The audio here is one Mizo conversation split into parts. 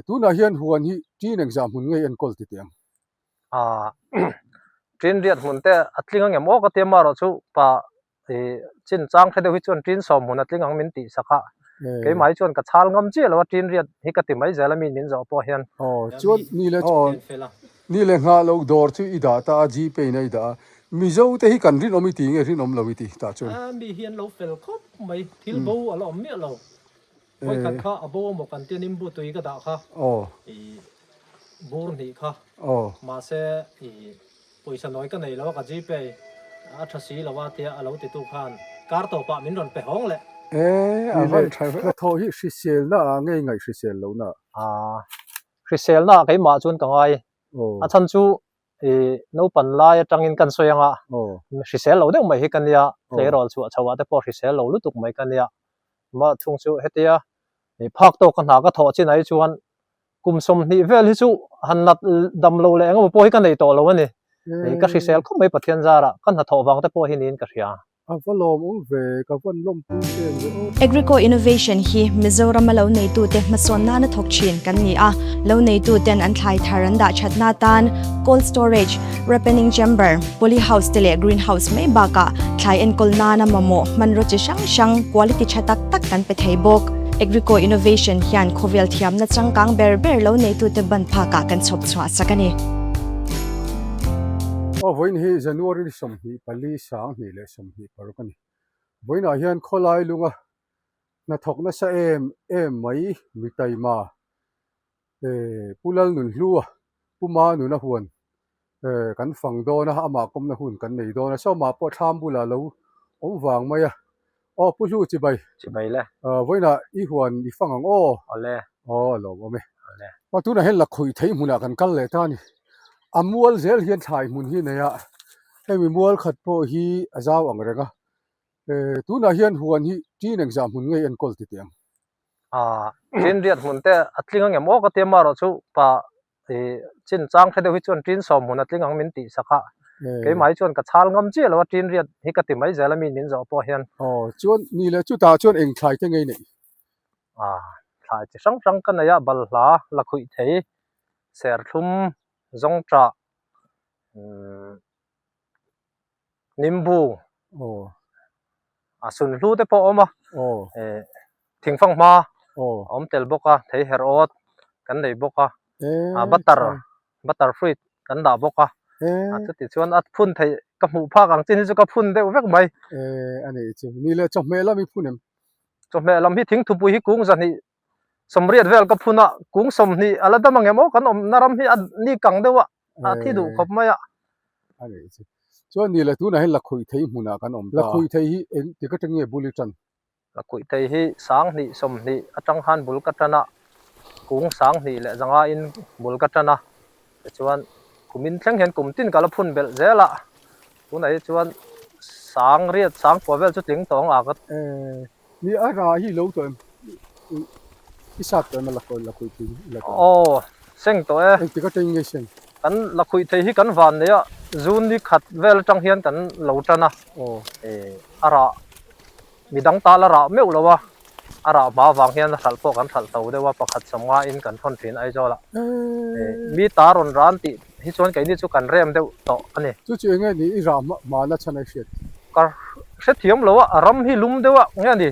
Tunah hian huan hi ṭin engzah hmun ngei enkawl ti teh ang? Aaa ṭin riat hmun te a tling ang em aw ka ti a marawh chu pa ih chin chang hre deuh hi chuan ṭin sawm hmun a tling ang min tih sak a keimah hi chuan ka chhal ngam chiah lo a ṭin riat hi ka ti mai zel a mi min zawh pawh hian. Aw chuan ni leh aw ni leh nghah loh dawr chu i dah ta a Gpay in a i dah a Mizo te hi kan rinawm i ti nge rinawm lo i ti tah chuan. Mi hi an lo fel khawp mai thil bo a la awm miah lo. Vawikhat kha a bo emaw kan tia nimbu tui ka dah kha i bur hnih kha mahse i pawisa nawi ka nei lo a ka gpay a tha si lo a tia a lo titu khan kar tawpah min rawn pe hawng leh. A van tha ve. Hnathawh hi hriselna ah ngei ngaih hrisel lohna ah. Hriselna ah keimah chuan ka ngai. A chhan chu I naupan lai atangin kan sawi anga hrisel lo deuh mai hi ka nia, tleirawl chhuah chho ah te pawh hrisel lo lutuk mai ka nia. Mah thung chu hetia i phak tawk ka hna ka thawh chin ai chuan kum 20 vel hi chu han nat dam lo leh engemaw pawh hi ka nei tawh lo a ni. Ka hrisel khawp mai Pathian zarah ka hnathawh vang te pawh hi niin ka hria. A va lawmawm ve, ka van lawmpui em ve aw. Agrico Innovation hi Mizorama lo neitute hmasawn nana thawk thin kan ni a, lo neituten an thlai thar an dah thatna atan cold storage, ripening chamber, poly house te leh green house mai bakah thlai enkawl nana mamawh hmanraw chi hrang hrang quality tha tak tak kan pe thei bawk. Agrico Innovation hian khawvel thiamna changkang ber ber lo neitute ban phakah kan chhawp chhuah sak a ni. Aw vawiin hi January 24 2026 a ni. Vawiinah hian khawlai lunga hnathawk nasa em em mai mi taima eh Pu Lalnunhlua Pu Manuna huan eh kan fang dawn a amah kawmna hun kan nei dawn a sawmah pawh thlam bulah lo awm vang mai a aw Pu Hlu chibai Chibai le. Vawiinah i huan i fang ang aw. Awle. Aw a lawmawm e. Awle. Aw tunah hian lakhuih theih hmunah kan kal leh ta a ni. A mual zel hian thlai hmun hi a nei a, hemi mual khat pawh hi a zau ang reng a. Tunah hian huan hi ṭin engzah hmun ngei enkawl ti teh ang? Aaa ṭin riat hmun te a tling ang em aw ka ti a marawh chu pa I chin chang hre deuh hi chuan ṭin sawm hmun a tling ang min tih sak a, keimah hi chuan ka chhal ngam chiah lo a, ṭin riat hi ka ti mai zel a mi min zawh pawh hian. Aw, chuan ni leh chutah chuan eng thlai te ngei neih? Aw, thlai chi hrang hrang ka nei a, balhla, lakhuih thei, serthlum, zawngṭah, umm. Nimbu a sunhlu te pawh a awm a thingfang hma a awm tel bawk a thei herh awt kan nei bawk a butter butter fruit kan dah bawk a chuti chuan a phun theih ka hmuh phak ang chin hi chu ka phun deuh vek mai. Chawhmeh lam hi phun em? Chawhmeh lam hi thingthupui hi kung 200 sawmriat vel ka phun a kung 20 a la dam ang em aw kan awmna ram hi a ni kang deuh a. a thi duh khawp mai a. A nih chu. Chuan ni le tunah hian lakhuih thei hmunah kan awm ta. Lakhuih thei hi eng tik atang nge bul i tan? Lakhuih thei hi 2000 20 atang khan bul ka tan a, kung 2000 leh 500 in bul ka tan a. Tichuan kumin thleng hian kum tin ka la phun belh zel a, tunah hi chuan 8000 9,000 vel chu tling tawng a ka. Ni a rah hi lo tawh em? I sat tawh em a lakhuih lakhuih thei hi la tawh em? Aw, seng tawh e. Engtik atangin nge seng? Kan lakhuih thei hi kan van nei a, June ni khat vel atang hian kan lo tan a. Aw. A rah midang ta la rah meuh lo a, a rah hma vang hian a hralh pawh kan hralh to deuh a, pakhat 50 in kan thawn thin Aizawl ah. Mi ta rawn ran tih hi chuan keini chu kan rem deuh tawh a ni. Chu chu enge ni i rah hma na chhan a i hriat? Ka hrethiam lo a, a ram hi lum deuh a nge ni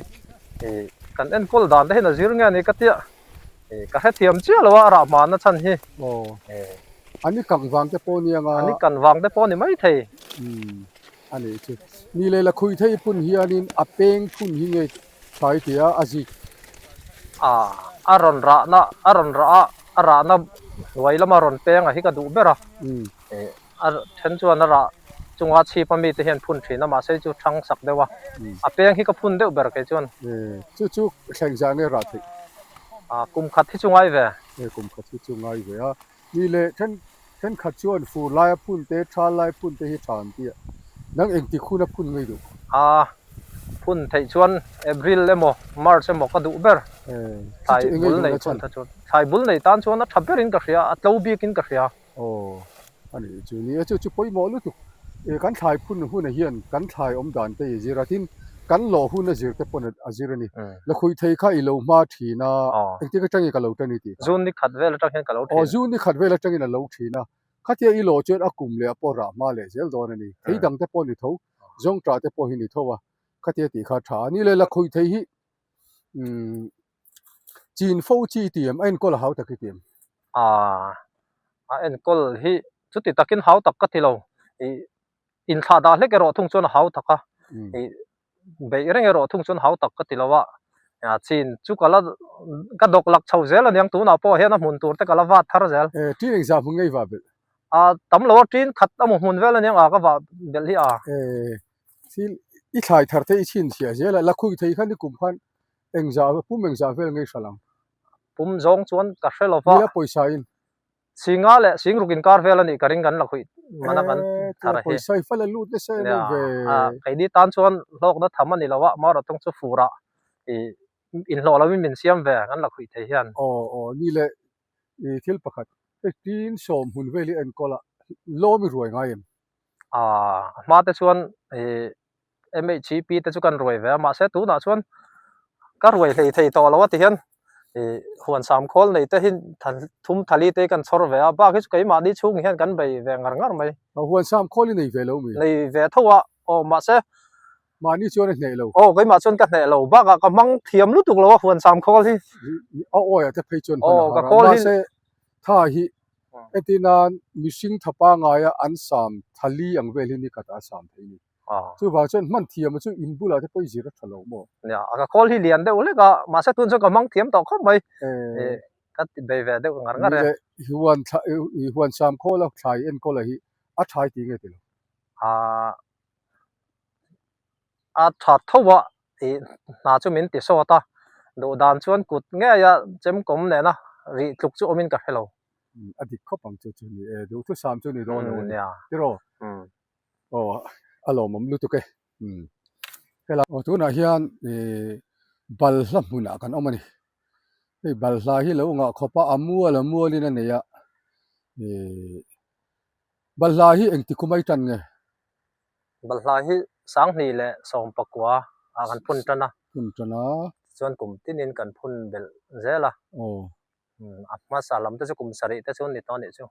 ih kan enkawl dan te hian a zir nge ni ka tia ih ka hrethiam chiah lo a a rah hma na chhan hi. Aw an i kang vang te pawh ni anga. An i kan vang te pawh ni mai thei. Umm a nih chu. Ni leh lakhuih thei phun hianin a peng phun hi nge thlai tia a zik. A a rawn rahna a rawn rah a a rahna hnuai lama rawn peng a hi ka duh ber a. Ih A then chuan a rah chunga chhip a mite hian phun thin a, mahse chu thang sak deuh a, a peng hi ka phun deuh ber kei chuan. Chu chu thleng zah nge rah theih? A, kum khat hi chu ngai ve. Kum khat hi chu ngai ve a. Ni leh then thenkhat chuan fur laia phun te, thal lai phun te hi tha an ti a. Nang engtik hun a phun ngei duh? A, phun theih chuan April emaw March emaw ka duh ber. Chu chu engei duhna chhan? Thlai bul nei tan chuan a tha berin ka hria, a tlo bikin ka hria. Aw, a nih chu ni e, chu chu pawimawh lutuk. E, kan thlai phun hunah hian kan thlai awm dan te i zir a, tin Kan lawh hun a zir te pawn a zir a ni. Lakhuih thei kha i lo hma thin a, engtik atangin ka lo tan i tih kha? Zun ni khat vel atang hian ka lo thin. Aw, zun ni khat vel atangin a lo thin a. Khatia i lawh chuan a kum leh a pawh rah hma leh zel dawn a ni. Thei dang te pawh ni tho, zawngṭah te pawh hi ni tho a, khatia tih kha a tha a ni. Le lakhuih thei hi umm chin fo chi i ti em? A enkawl a hau tak i ti em? Aaa, a enkawl hi chuti takin hau tak ka ti lo. Ih Inthlah dah hlek erawh thung chuan a hau tak a, ih beih reng erawh thung chuan hau tak ka ti lo a, chin chu ka la ka dawk lak chho zel aniang tunah pawh hian a hmun tur te ka la vat thar zel. E tin engzah hmun ngei vah belh? A tam lo a tin khat a maw hmun vel aniang a ka vah belh hi a. E thil i thlai thar te i chhinchhiah zel a, lakhuih thei khan i kum khan engzah pum engzah vel ngei hral ang? Pum zawng chuan ka hre lo va. Nia pawisa in. Singa leh Singruk inkar vel a nih ka ring kan la khuih man a kan thar hi. Pawisa i fal a lut nasa em em ve. Keini tan chuan hlawkna tham a ni lo a, amaherawhchu chu fur ah ih inhlawh lo in min siam ve kan la khuih thei hian. Aw aw ni leh i thil pakhat hei tin sawm hmun vel hi enkawl a lawm i ruai ngai em? A hma te chuan ih MHP te chu kan ruai ve a mahse tunah chuan ka ruai hlei thei tawh lo a ti hian ih huan sam khawl nei te hi thum thali te hi kan chhawr ve a bak hi chu keimahni chhung hian kan bei ve ngar ngar mai. Huan sam khawl hi nei ve lo mi? Nei ve tho a aw mahse mahni chuan a hneh lo. Aw keimah chuan ka hneh lo bakah ka hmang thiam lutuk lo a huan sam khawl hi. A awi ah te phei chuan hman a har a mahse tha hi entir nan mihring tha pangaia an sam thali ang vel hi ni khatah a sam thei a ni. Chuvang chuan hman thiam chu in bulah te pawh i zir a tha lo maw? Nia, ka khawl hi lian deuh hlek a, mahse tun chuan ka hmang thiam tawh khawp mai. Ka ti bei ve deuh ngar ngar e. Ni le, huan thla i huan sam khawl a thlai enkawl a hi a tha i ti nge ti lo? A tha tho a, i hna chu min ti sawt a, duh dan chuan kut ngei a chemkawm nena rih tluk chu awmin ka hre lo. A dik khawp ang chu chu ni e, duhthusam chu ni dawn lo a ni. Tiraw? Aw a lawmawm lutuk e umm helai aw tunah hian ihh balhla hmunah kan awm a ni hei balhla hi lo ngah khawp a a mual a mualin a nei a ihh balhla hi engti kum a i tan nge? Balhla hi sanghnih leh sawmpakua ah kan phun tan a phun tan a chuan kum tinin kan phun belh zel a aw a hmasa lam te chu kum sarih te chu ni tawh a nih chu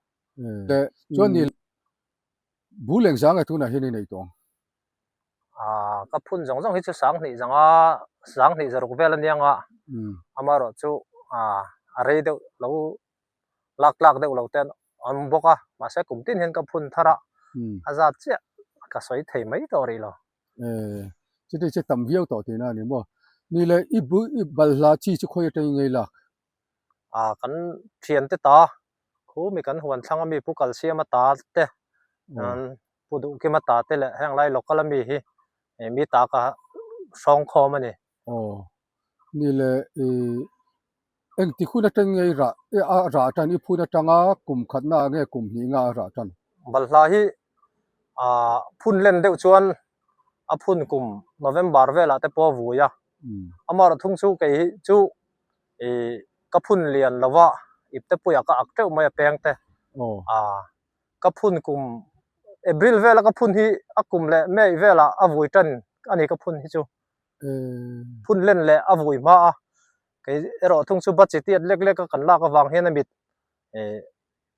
chuan ni Bul eng zang e tunah hian i nei tawh ang? Aaa ka phun zawng zawng hi chu sanghnih zanga sanghnih zaruk vel a niang a, amaherawh chu aa a rei deuh lo lak tlak deuh lo te an awm bawk a, mahse kum tin hian ka phun thar a, a zat chiah ka sawi thei mai tawh rih lo. Ee chuti chu tam viau tawh tihna a ni maw? Ni le i bu i balhla chi chu khawi atangin ngei lak? Ah kan thiante ta khumi kan huan thlang ami pu kalsiama ta te an pu duhkima ta te leh heng lai local ami hi mi ta ka hrawng khawm a ni. Aw ni le ih engti hun atang nge i rah a rah tan i phun atanga kum khatna ah nge kum hnih nga a rah tan? Balhla hi ah phun len deuh chuan a phun kum November velah te pawh a vui a, amaherawh thung chu kei hi chu ih ka phun lian lo va ipte puiah ka ak teuh mai a peng te ah ka phun kum April vela ka phun hi a kum leh May velah a vui tan a ni ka phun hi chu phun len leh a vui hma a kei erawh thung chu budget tiat lek lek a kan lak avang hian a mit ih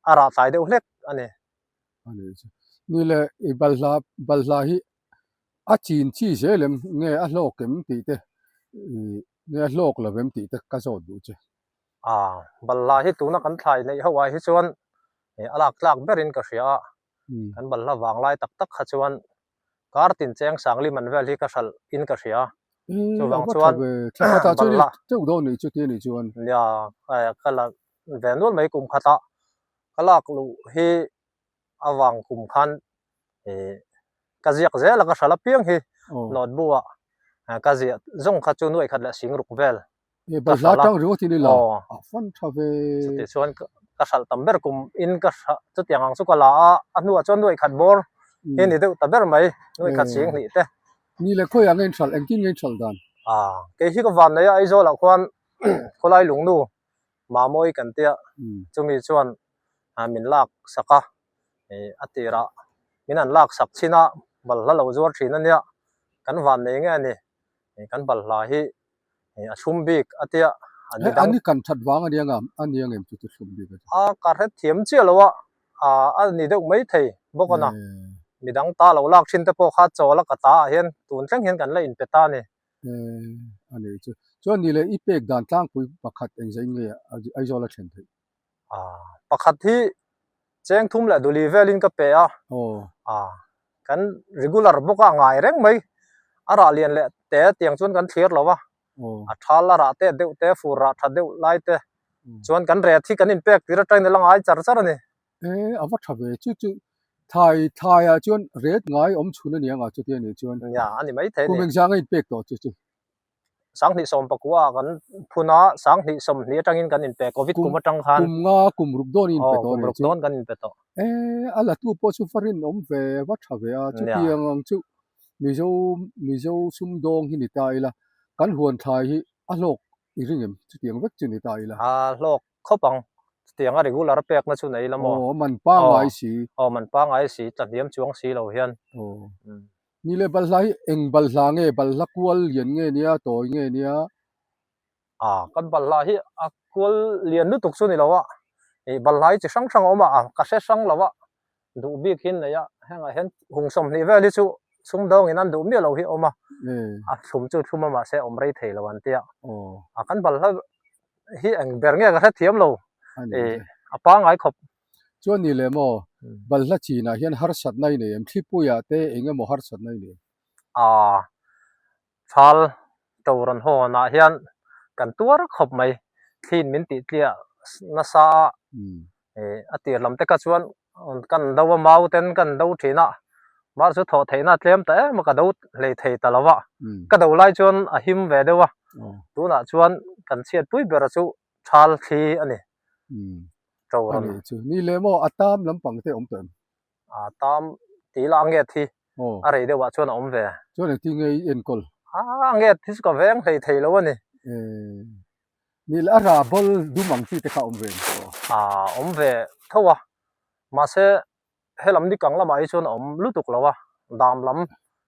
a rah tlai deuh hlek a ni. Ni le i balhla balhla hi a chin chi zel em nge a hlawk em tih te ih Nge a hlawk lo em tih te ka zawt duh che. A, balhla hi tuna kan thlai neih ho ah hi chuan a lak tlak berin ka hria a, kan balhla vang lai tak tak kha chuan kar tin cheng sangli man vel hi ka hralh in ka hria. Chuvang chuan balhla teuh dawn nih chu ti anih chuan. Nia, ka la ve nual mai kum khatah ka lak luh hi avang kum khan ih ka ziak zel a ka hral apiang hi notebook ah ka ziah zawng kha chu nuaih khat leh sing ruk vel ka hral a aw chutih chuan ka hral tam ber kum in ka hral chutiang ang chu ka la a a hnuah chuan nuaih khat bawr hi a ni deuh ta ber mai nuaih khat sing hnih te. Ni leh khawiah nge in hral engtin nge in hral dan? Kei hi ka van nei a Aizawl ah khuan khawlai lungnu Mamawi kan tia chumi chuan min lak sak a, a tirah min han lak sak chin a, balhla lo zuar thin a nia, kan van nei nge a ni. Kan balhla hi a thlum bik a tia a ni dang. Ani kan that vang a nia ngam a nia ngem chu chu thlum bik a ti. A ka hret thiam chiah lo a, a ni deuh mai thei bawk a na. Midang ta lo lak thin te pawh kha chawl a ka ta ah hian tun thleng hian kan la inpe ta a ni. A nih chu. Chuan ni leh i pek dan tlangpui pakhat engzah in nge Aizawl a thlen theih? Pakhat hi cheng thum leh duli velin ka pe a, kan regular bawk a ngai reng mai, a rah lian leh te tiang chuan kan thlir lo a, a thal a rah te deuh te fur rah tha deuh lai te chuan kan ret hi kan inpek tir atangin a la ngai char char a ni. E a va tha ve chu chu thai thai ah chuan ret ngai awm chhun a ni ang a chuti a nih chuan. Nia a ni maithei a ni. Kum engzang a inpek tawh chu chu. 2019 ah kan phun a, 2020 atangin kan inpe, Covid kum atang khan. Kum nga kum ruk dawn in pe tawh a ni chu. Kum ruk dawn kan inpe tawh. E, a la tu pawh chu va rinawm ve, va tha ve a, chutiang ang chu Mizo Mizo sumdawng hi ni ta ila, kan huan thlai hi a hlawk i ring em? Chutiang vek chu ni ta ila. A hlawk khawp ang, chutiang a regular a pekna chu nei ila maw? Aw, man pangngai si. Aw, man pangngai si, tlahniam chuang si lo hian. Aw. Ni le balhla hi eng balhla nge balhla kual lian nge nia tawi nge nia? A kan balhla hi a kual lian lutuk chu ni lo a, ih balhla hi chi hrang hrang a awm a, a ka hre hrang lo a, duh bik hi an nei a, hengah hian hung 20 vel hi chu sumdawng in an duh miah lo hi a awm a, a thlum chu thlum a mahse a awm rei thei lo an tia, a kan balhla hi eng ber nge ka hre thiam lo, ih a pangngai khawp. Chuan ni leh maw, balhla chinah hian harsatna i nei em? Thlipuiah te eng emaw harsatna i nei em? Aa, thal to rawn hawnah hian kan tuar khawp mai. Thliin min tih tliah nasa a, a tir lam te kha chuan kan do a, mau ten kan do thin a, mar chu thawh theihna a tlem ta em a, ka do hlei thei ta lo va. Ka do lai chuan a him ve deuh a, tunah chuan kan chhiatpui ber chu thal thli a ni. To rawn. Ani chu ni leh maw a tam lampang te awm tawh em? A tam tih ila a nget hi a rei deuh ah chuan a awm ve. Chuan engtin nge i enkawl? A nget hi chu ka veng hlei thei lo a ni. Ni leh a rah bawl dum ang chi te kha awm ve em? A awm ve tho a, mahse helam ni kang lamah hi chuan a awm lutuk lo a, dam lam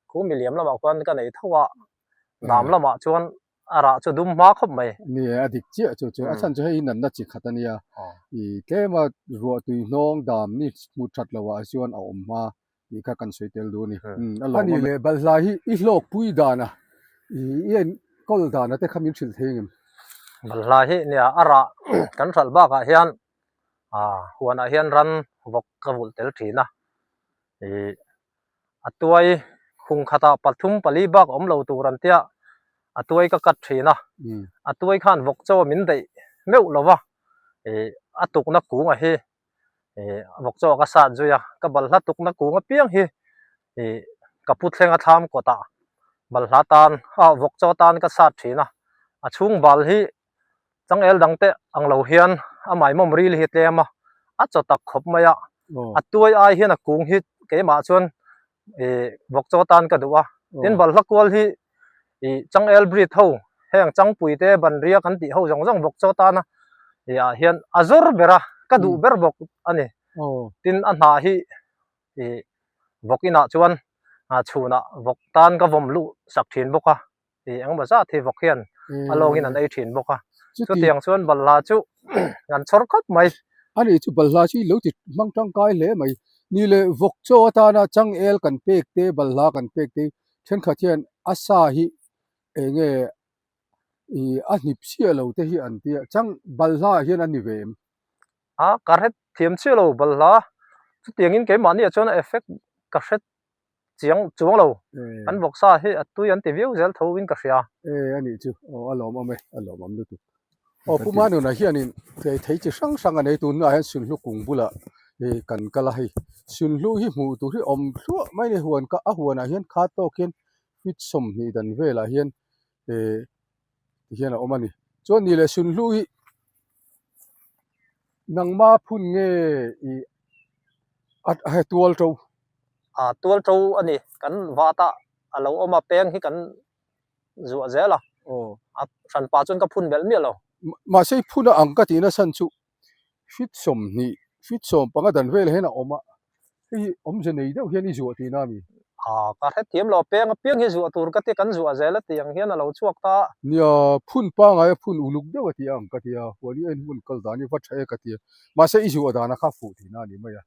khu miliam lamah khuan ka nei tho a, dam lamah chuan a rah chu dum hma khawp mai. Ni e, a dik chiah chu chu. A chhan chu hei hi natna chi khat a nia. I tlema ruah tui hnawng dam ni hmuh that loh ah chuan a awm hma tih kha kan sawi tel duh a ni. A lawm a ni leh balhla hi i hlawk pui dan a, i enkawl dan a te kha min hrilh thei engem? Balhla hi nia a rah kan hralh bakah hian huanah hian ran vawk ka vulh tel thin a. I a tuai khung khatah pathum pali bak awm lo tur an tia a tuai ka cut thin a a tuai khan vawk chaw min daih meuh lo va ih a tukna kunga hi ih vawk chaw ka sat zui a ka balhla tukna kung apiang hi ih ka pu thlenga thlam kawtah balhla tan ah vawk chaw tan ka sat thin a a chhung bal hi Changel dang te ang lo hian a maimawm ril hi a tlem a, a chaw tak khawp mai a, a tuai ai hian a kung hi keimah chuan ih vawk chaw tan ka duh a, tin balhla kual hi ih changel breed ho heng changpui te banria kan tih ho zawng zawng vawk chaw tana ih ah hian a zawr ber a, ka duh ber bawk a ni, tin a hnah hi ih vawk inah chuan chhunah vawk tan ka vawm luh sak thin bawk a. Ti engemaw zat hi vawk hian a lawngin an ei thin bawk a. Chutiang chuan balhla chu an chhawr khawp mai. A nih chu balhla chu i lo ti hmang tangkai hle mai. Ni leh vawk chaw atana changel kan pek te, balhla kan pek te thenkhat hian a sa hi eng nge ih a hnip chiah lo te hi an tia. Chang balhla ah hian a ni ve em? A ka hret thiam chiah lo balhla. Chutiangin keimahniah chuan a effect ka hret chiang chuang lo an vawksa hi a tui an ti viau zel tho in ka hria. E a nih chu aw a lawmawm e a lawmawm lutuk. Aw Pu Manuna hianin thei thei chi hrang hrang a nei tunah hian Sunhlu kung bulah ih kan kal a hei Sunhlu hi hmuh tur hi awm thluah mai a ni huan ka a huanah hian kha tawk hian feet 20 dan velah hian eh tihian a awm a ni chuan ni leh Sunhlu hi nangma phun nge ih a he tual to. A tual to a ni kan vat a a lo awm a peng hi kan zuah zel a a hran pah chuan ka phun belh miah lo. Mahse i phun a ang ka tih nasa chu feet 20 feet 15 dan vel hian a awm a hei hi awmze nei deuh hian i zuah tihna a ni. A, ka hrethiam lo, peng apiang hi zuah tur ka tia kan zuah zel a tih ang hian a lo chhuak ta. Nia, phun pangai a phun uluk deuh a ti ang ka tia, huan i en hun kal dan hi va tha e ka tia, mahse i zuah dan a kha fuh tihna a ni mai a.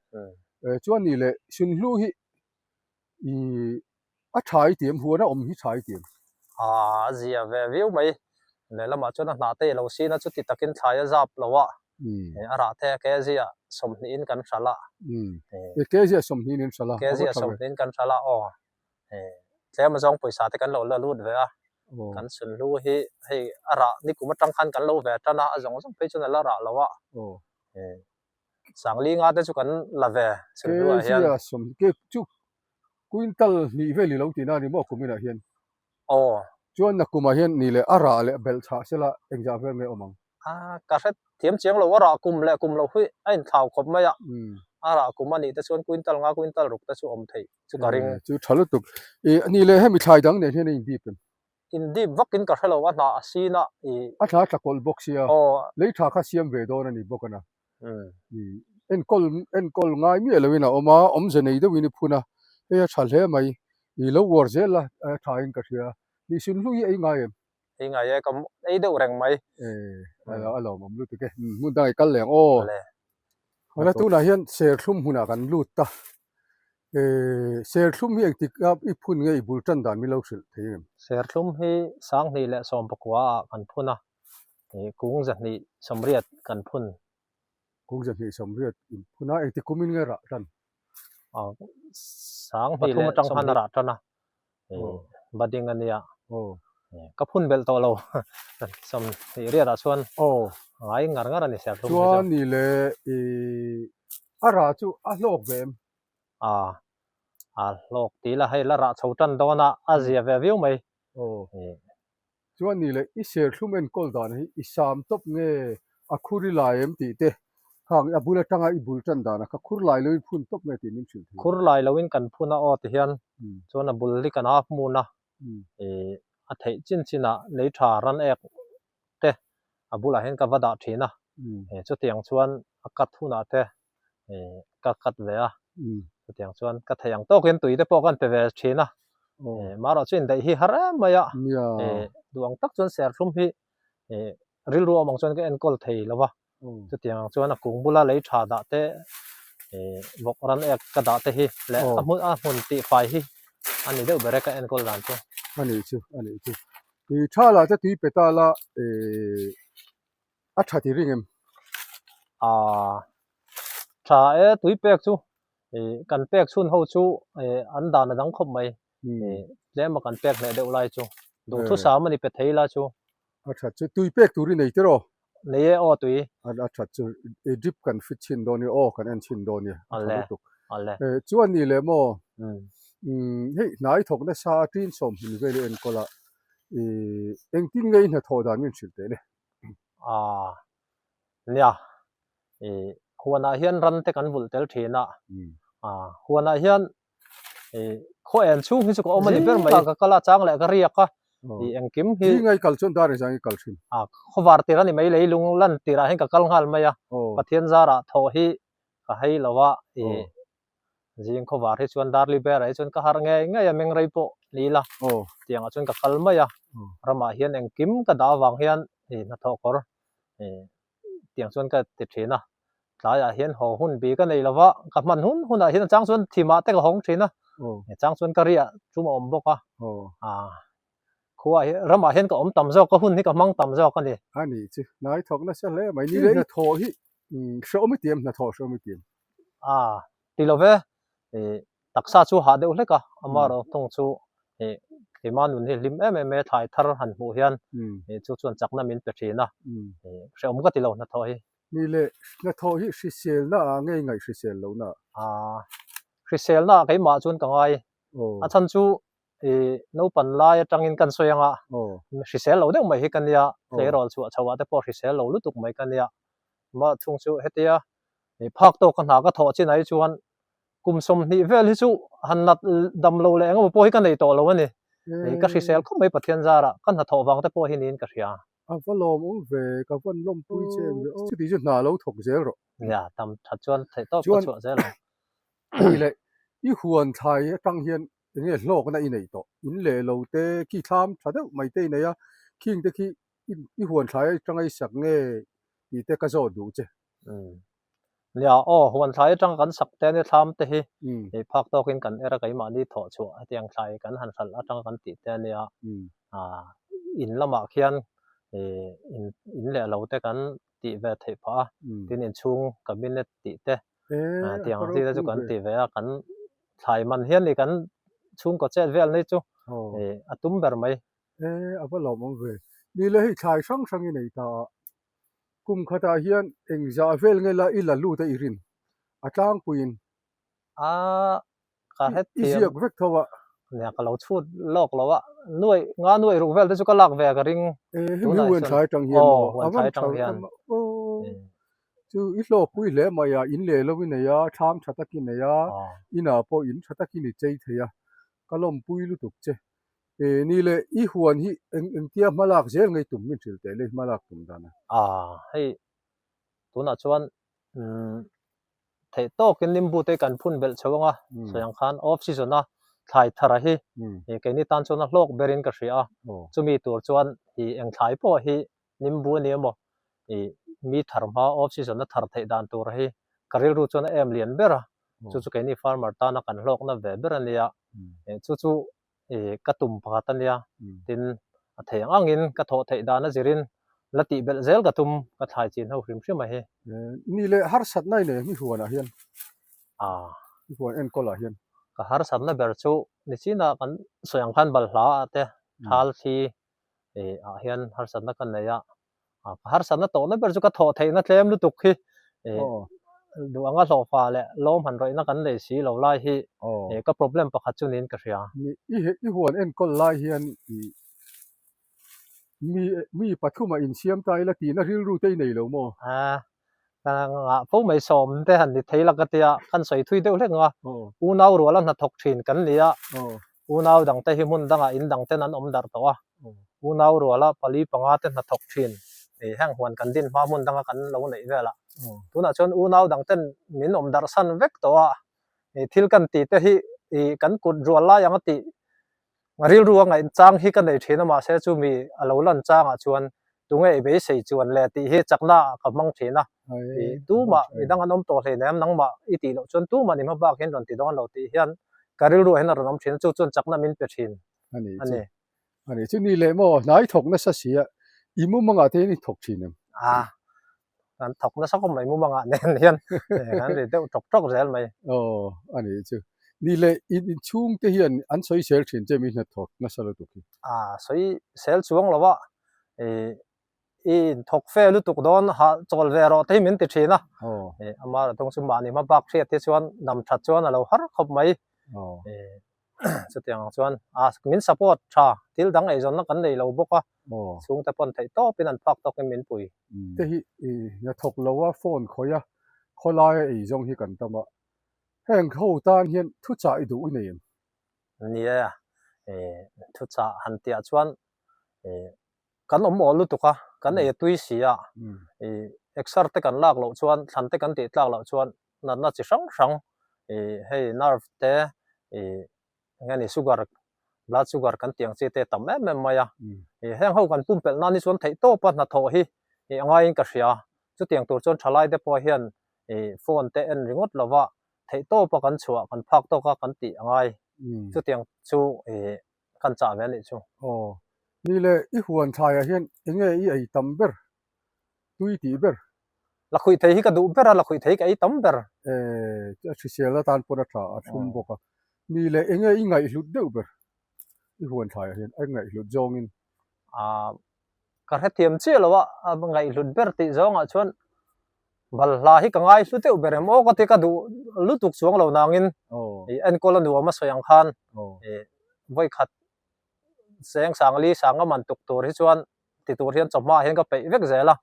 Chuan ni leh Sunhlu hi i a tha i ti em, huan a awm hi tha i ti em? A, a zia ve viau mai, lehlamah chuan a hnah te i lo sin a, chuti takin thlai a zap lo a, a rah te kezia sawmhnihin kan hralh a. Kezia sawmhnihin in hralh a? Kezia sawmhnihin kan hralh a, aw. Tlem azawng pawisa te kan lo la lut ve a, kan sunhlu hi hei a rah nikum atang khan kan lo ve tan a, a zawng zawng phei chuan a la rah lo a. Sanglinga te chu kan la ve sunhlu ah hian. Kezia sawmhnih, chu quintal hnih vel i lo tihna a ni maw kuminah hian? Aw. Chuan nakumah hian ni leh a rah leh belh chhah sela engzah vel nge awm ang? A, ka hre thiam chiang lo, a rah kum leh kum lo hi a inthlau khawp mai a, a rah kum a nih te chuan quintal nga quintal ruk te chu awm theih chu ka ring. Chu tha lutuk. I ni leh hemi thlai dang nen hian a indip em? Indip vakin ka hre lo, a hnah a sin a, i. A thla a tla kawlh bawk sia, lei tha kha siam ve dawn a ni bawk a na. Enkawl enkawl ngai miah loin a awm a, awmze nei deuhin i phun a, hei a tha hle mai, i lo uar zel la a tha in ka hria. Ni sunhlu hi ei ngai em? Ei ngai e, ka ei deuh reng mai. E, a lawmawm lutuk e. Hmun dang i kal leh ang aw. Awle tunah hian serthlum hmunah kan lut ta. E, serthlum hi engtik a i phun nge i bul tan dan min lo hrilh thei em? Serthlum hi 20 leh 19 ah kan phun a, kung 280 kan phun. Kung 280 in phun a, engtik kumin nge rah tan? 2 leh atang khan a rah tan a, budding a nia ka phun belh tawh lo 20 riatah chuan ngai ngar ngar a ni serthlum hi chu. Chuan ni leh i a rah chu a hlawk ve em? A a hlawk ti la hei la rah chho tan dawn a a zia ve viau mai. Chuan ni leh i serthlum enkawl dan hi i sam tawp nge a khur i lai em tih te khang a bul atanga i bul tan dan a kha khur lai loin phun tawp nge tih min hrilh thei. Khur lai loin kan phun a aw ti hian chuan a bul hi kan a hmun a ih a theih chin chin ah lei tha ran ek te a bulah hian ka va dah thin a chutiang chuan a cut hunah te ka cut ve a chutiang chuan ka thei ang tawkin tui te pawh ka pe ve thin a marawh chu indaih hi har em mai a duh ang tak chuan serthlum hi rilru awm ang chuan ka enkawl thei lo va chutiang ang chuan a kung bula lei tha dah te vawk ran ek ka dah te hi leh a hmun a hmun tih fai hi a ni deuh ber e ka enkawl dan chu. A nih chu a nih chu tui tha lah te tui pe ta la A tha ti ring em? Aaa tha e tui pek chu ih kan pek chhun ho chu ih an dan a dang khawp mai ih tlem a kan pek hneh deuh lai chu duhthusam a ni pe thei la chu. A that chu tui pek tur i nei tiraw? Nei e aw tui. A that chu i drip kan fit chhin dawn i aw kan en chhin dawn i a tha lutuk. Awle. Chuan ni leh maw hei hnai thawk nasa a tin sawmhmun vel i enkawl a ih engtin nge i hnathawh dan min hrilh teh le? Aaa nia ih huanah hian ram te kan vulh tel thin a aaa huanah hian ih khaw en chhung hi chu ka awm a ni ber mai ka kal a chang leh ka riak a ih engkim hi Zing a i kal chuan dar engzah nge i kal thin? A khawvar tir a ni mai leilung lan tirah hian ka kal nghal mai a Pathian zarah thawh hi ka hei lo a ih Zing khawvar hi chuan Darli Bear-ah hi chuan ka harh ngei ngei a, meng rei pawh ni ila tiangah chuan ka kal mai a, ramah hian engkim ka dah avang hian ih hnathawh kawr ih tiang chuan ka ti thin a, tlaiah hian haw hun bi ka nei lova, ka hman hun hunah hian a chang chuan thimah te ka hawng thin a, a chang chuan ka riah tum a awm bawk a, ah khuaah hian ramah hian ka awm tam zawk a, hun hi ka hmang tam zawk a ni. A nih chu, hnai thawk nasa hle mai, ni leh hnathawh hi hrehawm i ti em, hnathawh hrehawm i ti em? A ti lo ve, ih taksa chu hah deuh hlek a, amaherawh thung chu ih keimah nun hi hlim em em e thlai thar han hmuh hian ih chu chuan chakna min pe thin a, ih hrehawm ka ti lo hnathawh hi. Ni leh hnathawh hi hriselna ah nge ngaih hrisel lohna ah? A hriselna ah keimah chuan ka ngai, a chhan chu ih naupan lai atangin kan sawi anga hrisel lo deuh mai hi ka nia, tleirawl chhuah chho ah te pawh hrisel lo lutuk mai ka nia, mah chhung chu hetia Hei phak tawk ka hna ka thawh chin ah hi chuan kum 20 vel hi chu han nat dam lo leh engemaw pawh hi ka nei tawh lo a ni. Hei ka hrisel khawp mai Pathian zarah ka hnathawh vang te pawh hi niin ka hria. A va lawmawm ve, ka van lawmpui che em ve aw. Chuti chu hna lo thawk zel rawh. Nia, tam that chuan theih tawp ka chhuah zel ang. Hei leh i huan thlai atang hian. eng nge hlawkna i neih tawh? In leh lo te khi thlam tha deuh mai te i nei a, khing te khi i huan thlai atanga i sak nge tih te ka zawt duh che. Nia aw, huan thlai atanga kan sak te ania thlam te hi i phak tawkin kan er a keimahni thawh chhuah hetiang thlai kan han hralh atanga kan tih te ania in lamah khian in leh lo te kan tih ve theih phah a, tin inchhung cabinet tih te tiang ang chi te chu kan ti ve a, kan thlai man hian ni kan chhungkaw chet vel ni chu a tum ber mai. E a va lawmawm ve. Ni le hei thlai hrang hrang i nei ta a, kum khatah hian engzah vel nge la i la lut a i rin a tlangpuiin A ka hret I ziak vek tho a. Nia ka lo chhut lawk lo a, nuaih nga nuaih ruk vel te chu ka lak ve ka ring. E hemi huan thlai atang hian maw? A van tha em a aw. Chu i hlawkpui hle mai a, in leh lo i nei a, thlam tha tak i nei a, inah pawh in tha takin i chei thei a, ka lawmpui lutuk che. E ni le i huan hi eng engtia hma lak zel ngei tum min hrilh teh le i hma lak tum dan a. A hei tunah chuan umm theih tawkin nimbu te kan phun belh chho anga sawi ang khan off season a thlai thar hi keini tan chuan a hlawk berin ka hria a chumi tur chuan ih eng thlai pawh hi nimbu a ni emaw ih mi thar hma off season a thar theih dan tur hi ka rilru chuan a em lian ber a chu chu keini farmer tana kan hlawkna ve ber a nia chu chu ih ka tum pakhat a nia tin a thei ang angin ka thawh theih dan a zirin la tih belh zel ka tum ka thlai chin ho hrim hrim a hi. Ni leh harsatna i nei ang i huanah hian i huan enkawl ah hian. Ka harsatna ber chu nichinah kan sawi ang khan balhla ah te thal thli ih ah hian harsatna ka nei a Ka harsatna tawhna ber chu ka thawh theihna tlem lutuk hi duh anga hlawhfa leh lawm han rawihna kan nei si lo lai hi ka problem pakhat chu niin ka hria. I huan enkawl lai hian mi mi pathumah insiam ta ila tihna rilru te i nei lo maw? Ka ngah fo mai sawm te han ni thei la ka tia kan sawi thui deuh hlek ang a, unau ruala hnathawk thin kan ni a, unau dangte hi hmun dangah in dangten an awm darh tawh a, unau ruala pali panga te hnathawk thin ih heng huan kan din hma hmun danga kan lo neih vel a, tunah chuan unau dangten min awm darh san vek tawh a, ih thil kan tih te hi ih kan kut rual lai anga tih Rilru a ngaih chang hi ka nei thin a mahse chu mi a lo lan changah chuan tunge i beisei chuan le tih hi chakna ah ka hmang thin a, i tumah midang an awm tawh hleinem nangmah i tih loh chuan tumah ni hma bak hian rawn ti dawn lo tih hian ka rilru ah hian a rawn awm thin a chu chuan chakna min pe thin a ni. A ni chu ni leh maw hnai thawk nasa si a i mumangah te hian i thawk thin em? A kan thawk nasa khawp mai mumangah nen hian kan ri deuh tawk tawk zel mai. Aw a nih chu. Ni leh in inchhung te hian an sawi sel thin che mi hnathawk nasa lutuk hi. A sawi sel chuang lo a, ih i inthawk fe lutuk dawn ha chawl ve rawh te hi min ti thin a. Ih ama erawh thung chu mahni hma bak hriat hi chuan dam that chuan a lo har khawp mai. Ih chutiang ang chuan a min support tha thil dang eizawnna kan nei lo bawk a chhungte pawn theih tawpin an phak tawkin min pui. Te hi i hnathawk lo a phone khawih a khawlaia eizawng hi kan tam a heng ho tan hian thuchah i duh i nei em? Ni e, thuchah han tihah chuan kan awm awl lutuk a kan ei a tui si a ih exer te kan lak loh chuan thlan te kan tih tlak loh chuan natna chi hrang hrang ih hei nerve te ih eng nge ni sugar blood sugar kan tih ang chi te a tam em em mai a ih heng ho kan pumpelh nan hi chuan theih tawp a hnathawh hi ih a ngaiin ka hria chutiang tur chuan thalai te pawh hian ih phone te en ringawt lova theih tawp a kan chhuah kan phak tawk a kan tih a ngai chutiang chu ih kan chah ve a nih chu. Aw, ni le i huan thlaiah hian eng nge i ei tam ber, tui tih ber? Lakhuih thei hi ka duh ber a, lakhuih thei ka ei tam ber. E, a hrisel atan pawn a tha a thlum bawk a. Ni le eng nge i ngaihhlut deuh ber i huan thlaiah hian, a ngaihhlut zawngin? Ah, ka hrethiam chiah lo a, a ngaihhlut ber tih zawngah chuan Balhla hi ka ngai hlu deuh ber em aw ka ti ka duh lutuk chuang lo nangin ih enkawl a nuam a sawi ang khan ih vawikhat cheng sangli sanga man tuk tur hi chuan ti tur hian chawhma ah hian ka peih vek zel a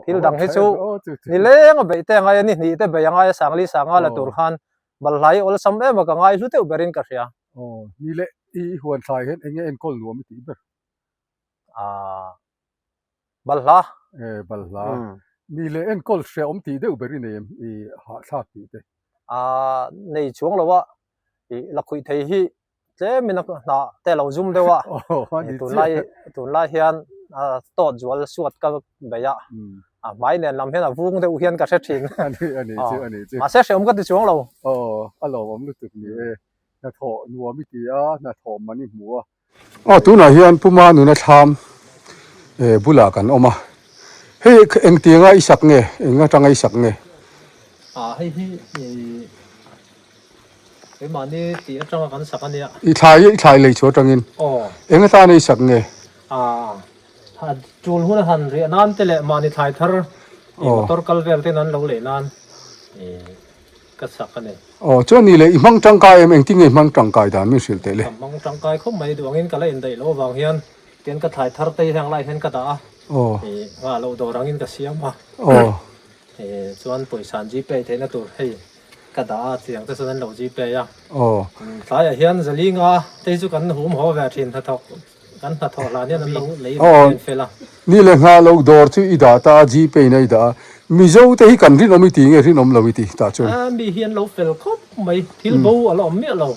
thil dang hi chu nileng a beih te a ngai a ni hnih te beih a ngai a sangli sanga la tur khan balhla hi awlsam em a ka ngai hlu deuh berin ka hria. Aw ni leh i huan thlai hian eng nge enkawl nuam i tih ber? Aaa. Balhla. E, balhla. Ni leh enkawl hrehawm tih deuh ber i nei em? I hahthlak tih te. A, nei chuang lo a, i lakhuih thei hi Tlemin a hnah te a lo zum deuh a, tunlai tunlai hian a tawt zual suat ka bei a, a hmai nen lam hian a vung deuh hian ka hre thin. Mahse hrehawm ka ti chuang lo. Aw, a lawmawm lutuk ni e. Hnathawh nuam i ti a, hnathawh man i hmu a. Aw, tunah hian Puma nuna thlam bulah kan awm a. Hei engtianga i sak nge? Eng atanga i sak nge? Ah, hei hi Keimahni tih atanga kan sak a nia. I thlai i thlai lei chu atangin. Aw. Eng atana i sak nge? Ah, tul hun a han riah nan te leh mahni thlai thar i motor kal vel ten an lo lei nan i ka sak a ni. Aw, chuan ni leh i hmang tangkai em? Engtin nge i hmang tangkai dan min hrilh teh le? Ka hmang tangkai khawp mai duangin ka la indaih loh avang hian tian ka thlai thar te hi heng lai hian ka dah a. Aw. I nghah loh dawr angin ka siam a. Aw. Chuan pawisa an gpay theihna tur hei ka dah a tiang te chuan an lo gpay a. Aw. Tlaiah hian Zalinga te hi chu kan hum haw ve thin hnathawk kan hnathawh hlan hian an lo lei ve thin fel a. Ni leh nghah loh dawr chu i dah ta a gpay in a i dah a. Mizo te hi kan rinawm i ti nge rinawm lo i ti tah chuan. A mi hi an lo fel khawp mai thil bo a la awm miah lo.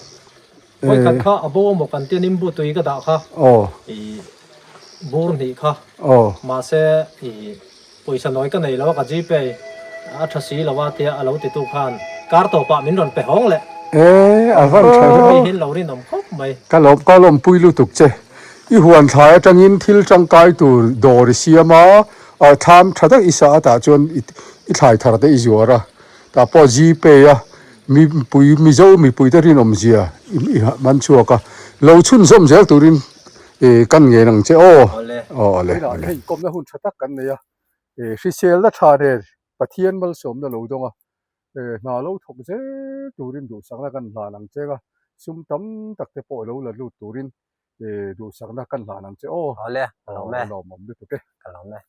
Vawikhat kha a bo emaw kan tia nimbu tui ka dah kha. Aw. I bur hnih kha. Aw. Mahse i pawisa nawi ka nei lo a ka gpay a tha si lo a tia a lo ti tu khan kar tawpah min rawn pe hawng leh. E a van tha ve. Hei hi lo rinawm khawp mai. Ka lawm ka lawmpui lutuk che. I huan thlai atangin thil tangkai tur dawr i siam a, thlam tha tak i sa a tah chuan i thlai thar te i zuar a. Tah pawh gpay a mipui Mizo mipuite rinawmzia i man chhuak a, lo chhunzawm zel turin kan ngen ang che aw. Aw ale. Tunah hei inkawmna hun tha tak kan nei a, hriselna tha nen Pathian malsawmna lo dawng a, hna lo thawk zel turin duhsakna kan hlan ang che a, sum tam tak te pawh lo la lut turin duhsakna kan hlan ang che aw. Awle, ka lawm e. Ka lawmawm lutuk e. Ka lawm e.